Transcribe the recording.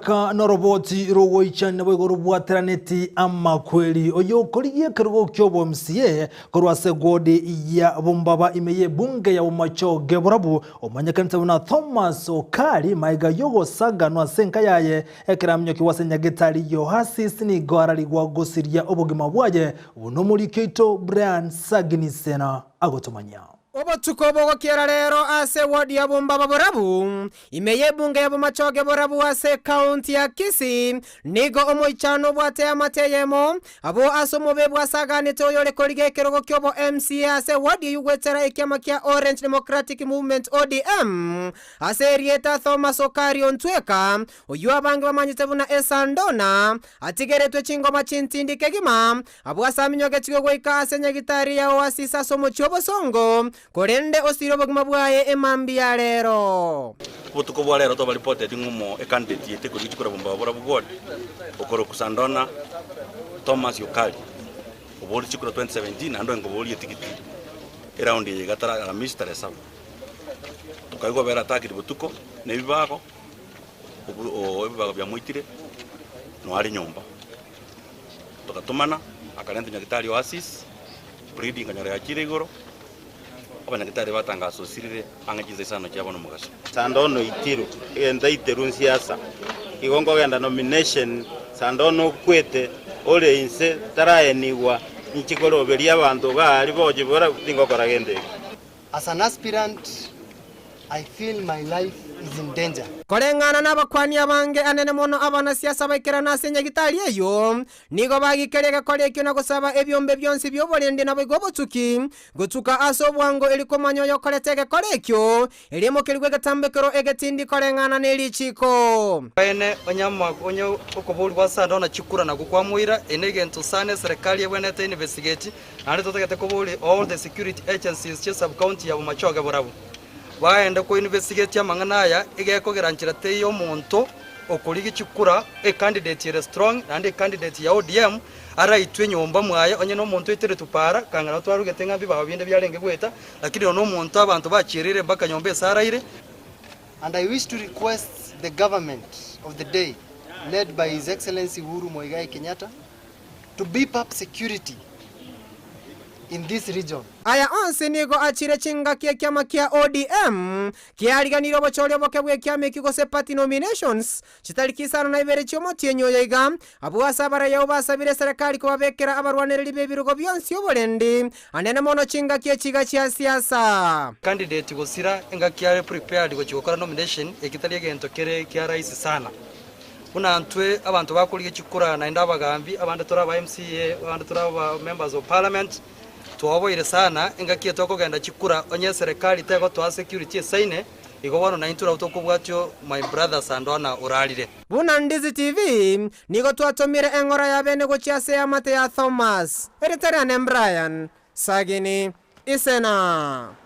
Ka noroboti rogoichania boigo robwateraneti amakweri. Oyio okorigia ekerogo ki'obo-MCA korwa ase ward ya Bombaba ime y'ebunge ya Bomachoge Borabu omanyekanete buna Thomas Okari magega y'ogosaganwa ase enka yaye ekero aminyokigwe ase nyagetari y'Oasis nigo ararigwa gosiria obogima bwaye buna omoriki oito Brian Sagini Sena agotomanyia. Obotuko bogokiera rero ase ward ya Bombaba Borabu Ime y'ebunge ya Bomachoge borabu ase ekaunti ya Kisii, nigo omoichano obwate eamate eyemo, abwo ase omobe bwasaganete oyore korigia ekerogo ki'obo MCA ase eward eyio goetera ekiama kia Orange Democratic Movement, ODM, ase erieta Thomas Okari Ontweka, oyio abange bamanyete buna Esandona, atigeretwe chingoma chintindi kegima, abwo ase aminyogetigwe goika ase nyagitari ya Oasis ase omochie obosongo, Korende osire obogima bwaye emambia ya reero. Obotuko bwa rero twabaripoteti ng'a omo ecandidate yaito ekorigia chikura bombaba borabu ward okorokwa Sandona Thomas Okari oborie chikura 2017 naende oenga oborie etigiti eround eye iga tara Aramisi tarehe saba. Tokaigwa bera attacked botuko na ebibago obu oo ebibago biamoitire noare nyomba. Togatomana akarenta nyagetari Oasis, bleeding nkanyora yachire igoro. Abanyagitari batangasa osirire ang'e chinsa isano chia bono mogaso. Sande oitiru, egento aiteru nsiasa, igo nkogenda nomination, sande okwete ore inse taraenigwa, inchi koroberia abanto iga aria boche bora tingokora gento eke. As an aspirant, I feel my life is in danger. Koreng'ana nabakuani abange anene mono abanasiasa baikerana ase nyagitari eyio, Nigo bagikeria egekora ekio na gosaba ebiombe bionsi bi'oborendi naboigo obotuki, gotuka ase obwango erio komanya oyokorete egekora ekio, erio emokerigwe egetambekero egetindi koreng'ana ne richiiko. Ekeene, onye ama onye okoborigwa ase ande ona chikura nakwo kwamoira, eye negento sana eserekari ebwenerete investigate, naende totagete koboria all the security agencies chie sub county ya Bomachoge Borabu, baende ko investigate amang'ana aya, egekogera nchera teiyo omonto okorigia chikura, ecandidate ere strong naende ecandidate ya ODM araitwe nyomba mwaye onye nomonto oiteretwe para kang'ana nabo twarugete ng'a mbibao binde biarenge goeta lakini nonya nomonto abanto bachiereire mpaka nyomba ase araire. And I wish to request the government of the day led by His Excellency Uhuru Muigai Kenyatta to beef up security in this region. Aya onsi nigo achire chingaki ekiama kia ODM kiariganirie obochori oboke bw'ekiama ekio gose party nominations chitariki isano na ibere chi'omotienyi oyo iga, abwo ase abaraiyo basabire eserekari kobabekera abarwanereri b'ebirogo bionsi oborendi anene mono chingaki echi iga chia siasa. Candidate gosira engaki are prepared gochia gokora nomination eki tari egento kere kia rahisi sana. Buna ntwe abanto bakorigia chikura naende abagambi, abande tore aba MCA, abande tore aba members of parliament, twaoboire sana engaki eye tokogenda chikura onye eserekari tegotoa security esaine, igo bono naintwe nabo tokobwatio my brother Sandona orarire. Buna Ndizi TV, nigo twatomire eng'ora ya bene gochia ase eamate ya Thomas, erieta riane Brian, Sagini, Isena.